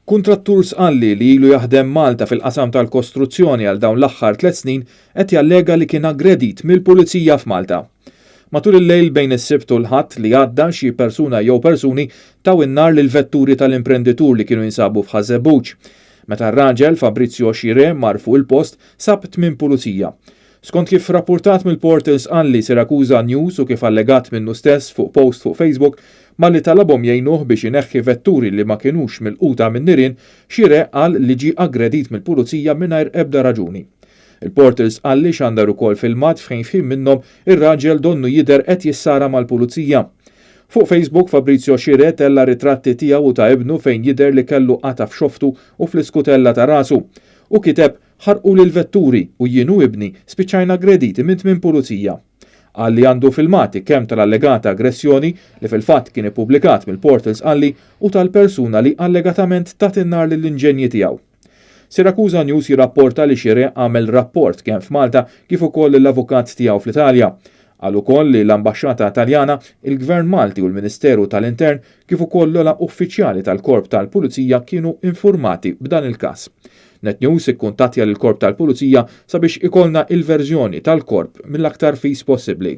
Kuntrattur Sqalli li ilu jaħdem Malta fil-qasam tal-kostruzzjoni għal dawn l-aħħar tliet snin qed jallega li kien aggredit mill-Pulizija f'Malta. Matul il-lejl bejn is-Sibt u l-Ħadd li għadda xi persuna jew persuni taw in-nar lill-vetturi tal-imprenditur li kienu jinsabu f'Ħaż-Żebbuġ. Meta r-raġel, Fabrizio Scirè, mar fuq il-post sab tmien pulizija. Skont kif rappurtat mill-portal Sqalli Siracusa News u kif allegat minnu stess fuq post fuq Facebook, malli talabhom jgħinuh biex ineħħi vetturi li ma kinux milquta min-nirien, Scirè qal li ġie aggredit mill-pulizija mingħajr ebda raġuni. Il-portal Sqalli xandar ukoll filmat fejn f'ħin minnhom ir-raġel donnu jidher qed jissara mal-pulizija. Fuq Facebook, Fabrizio Scirè tella' ritratti tiegħu u ta' ibnu fejn jidher li kellu qatgħa f'xoftu u fl-iskutella ta' rasu. Hu kiteb, Ħarquli l-vetturi u jien u ibni spiċċajna aggrediti minn tmien pulizija. Qal li għandu filmati kemm tal-allegata aggressjoni, li fil-fatt kien ippubblikat mill-portal Sqalli, u tal-persuna li allegatament tat in-nar lill-inġenji tiegħu. Siracusa News jirrapporta li Scirè għamel rapport kemm f'Malta kif ukoll lill-avukat tiegħu fl-Italja. Qal ukoll li l-Ambaxxata Taljana, il-Gvern Malti u l-Ministeru tal-Intern kif ukoll l-ogħla uffiċjali tal-Korp tal-Pulizija kienu infurmati b'dan il-każ. Net News ikkuntattja lill-Korp tal-Pulizija sabiex ikollna il-verżjoni tal-Korp mill-aktar fis possibbli.